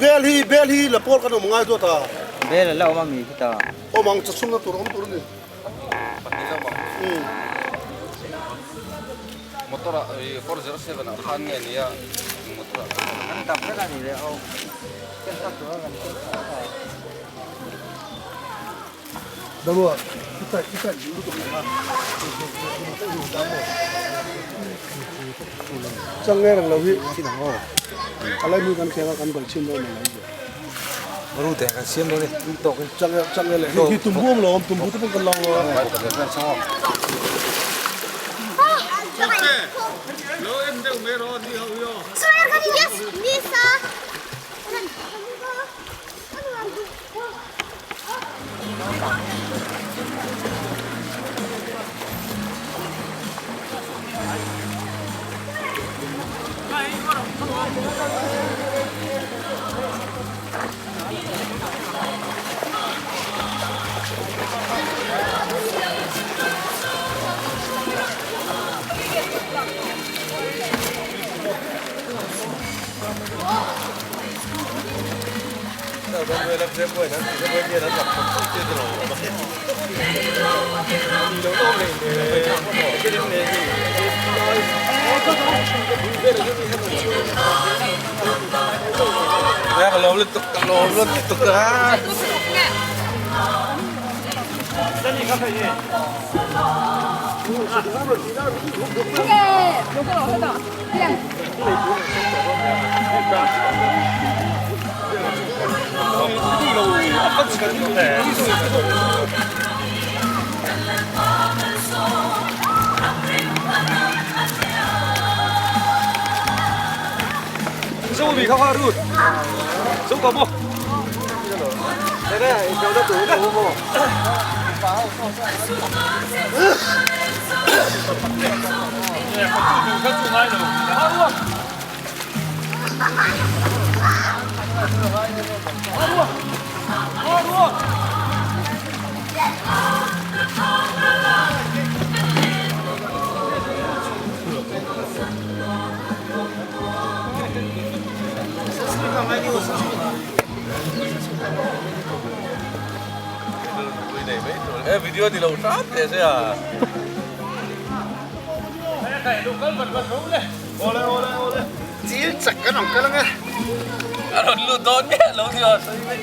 Bel hi bel hi la pawl kan awm ngai dawt a. Bel a la awm a mi khi ta. Awm ang chachhungna tur awm tur a ni. Motor ah 407 ah khan nge nia motor ah kan tam vek a ni le aw ken tak tur a kan ken tak a. Darua i taih i taih duh lutuk a chang nge reng lo hi a lai hmun kan thleng a kan bal chhin dawn a lai zia. Ru te kan siam dawn e tui tawk in. Chang chang le hi hi tumbu awm lo awm tumbu te pawh kan lo a. Video ni lo hram teh se a. Chil chak kan awm kal ange. A rawn lut dawn miah lo ni aw sawi mai.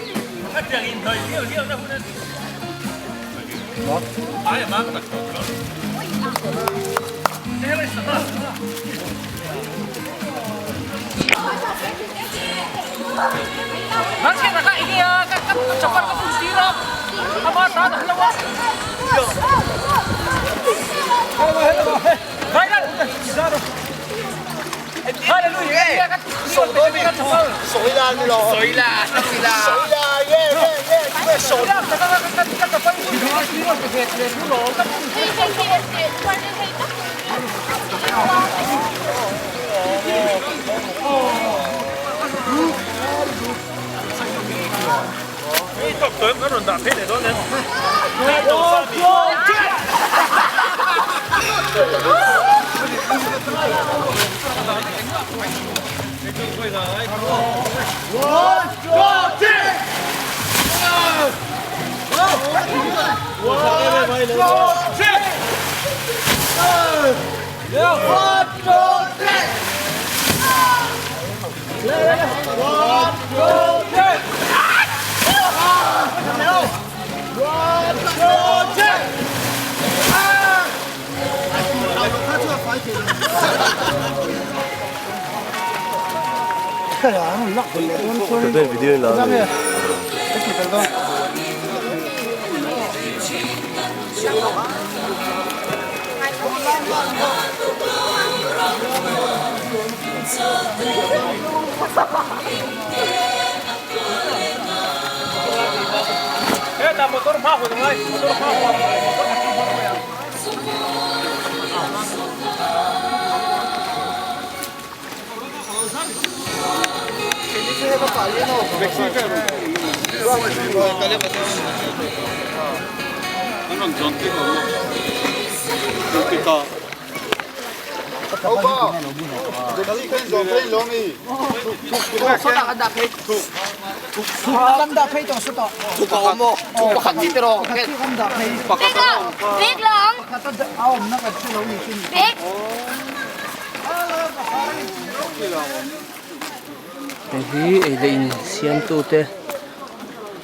Hei hi ei leh in siamtute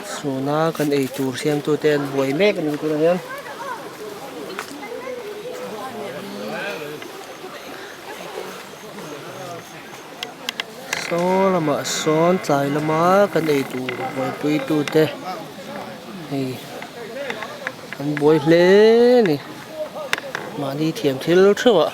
chhuna kan ei tur siamtute an buai mek a ni tunah hian. Saw lamah sawn tlai lama kan ei tur buaipui tute hei an buai hle a ni mahni thiam thil theuh ah.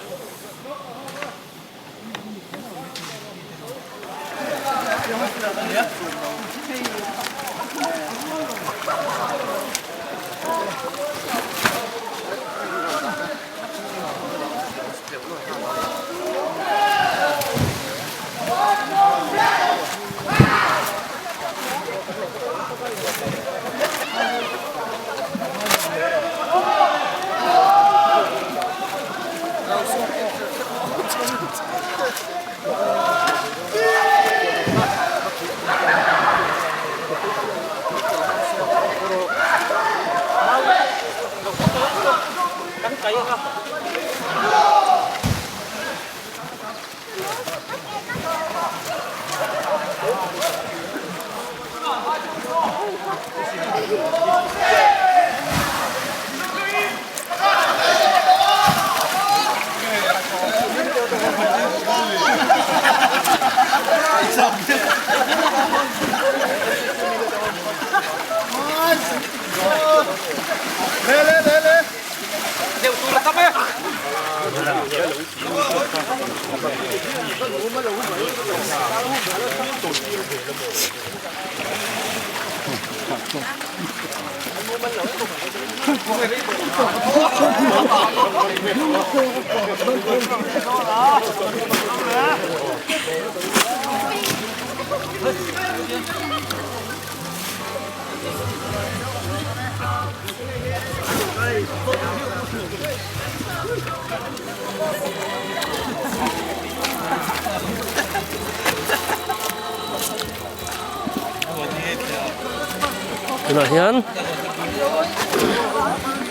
Tunah hian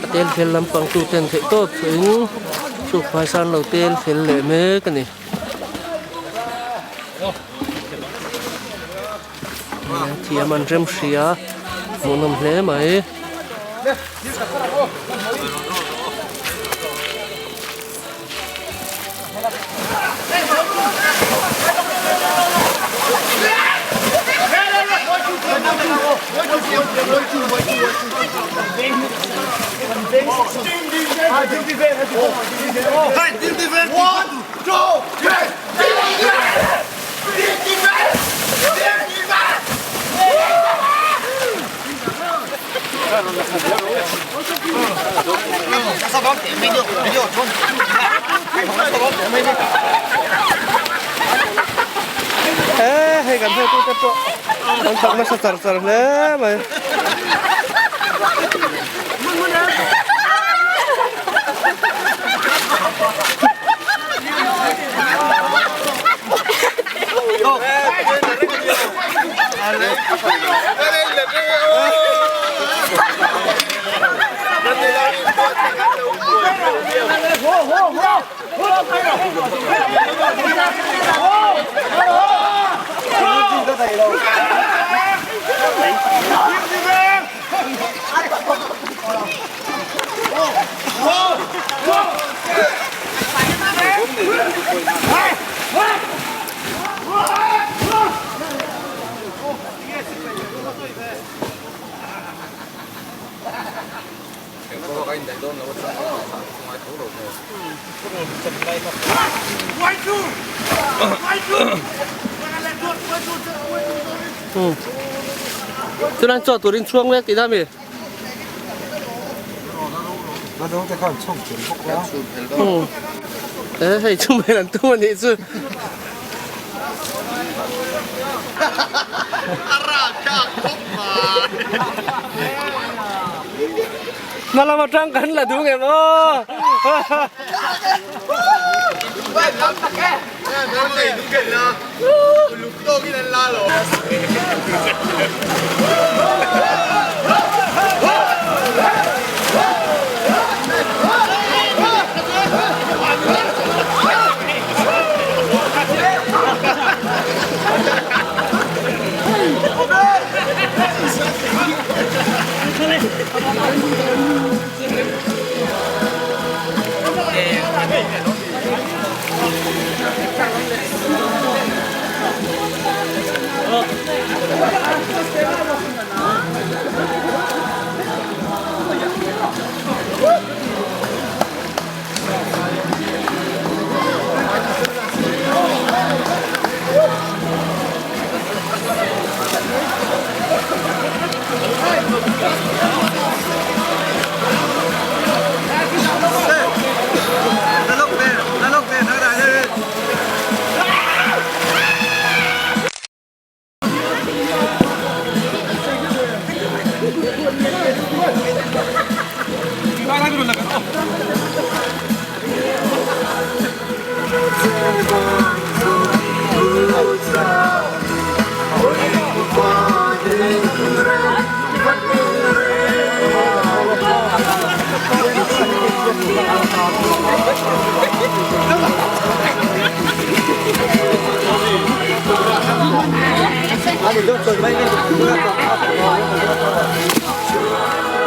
a tel fel lampang tu ten theih tawp chhuahin chhuk phaisan lo tel fel leh mek a ni. Thiam an rem hria hmuhnawm hle mai. Hei kan hotute pawh an thawk nasa char char hle mai. dawn lo a chuan thah chu ngai tho lo maw. Chuan chaw turin chhuang mek tihna a mi? Hei chhum hel an tum a nih chu. Hma lam atang kan la duh ngem aw.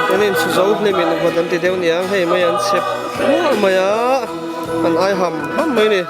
Chuanin chhuzo hnemin vawt an ti deuh niang hei mai an chep mual mai a an ai ham ham mai a ni.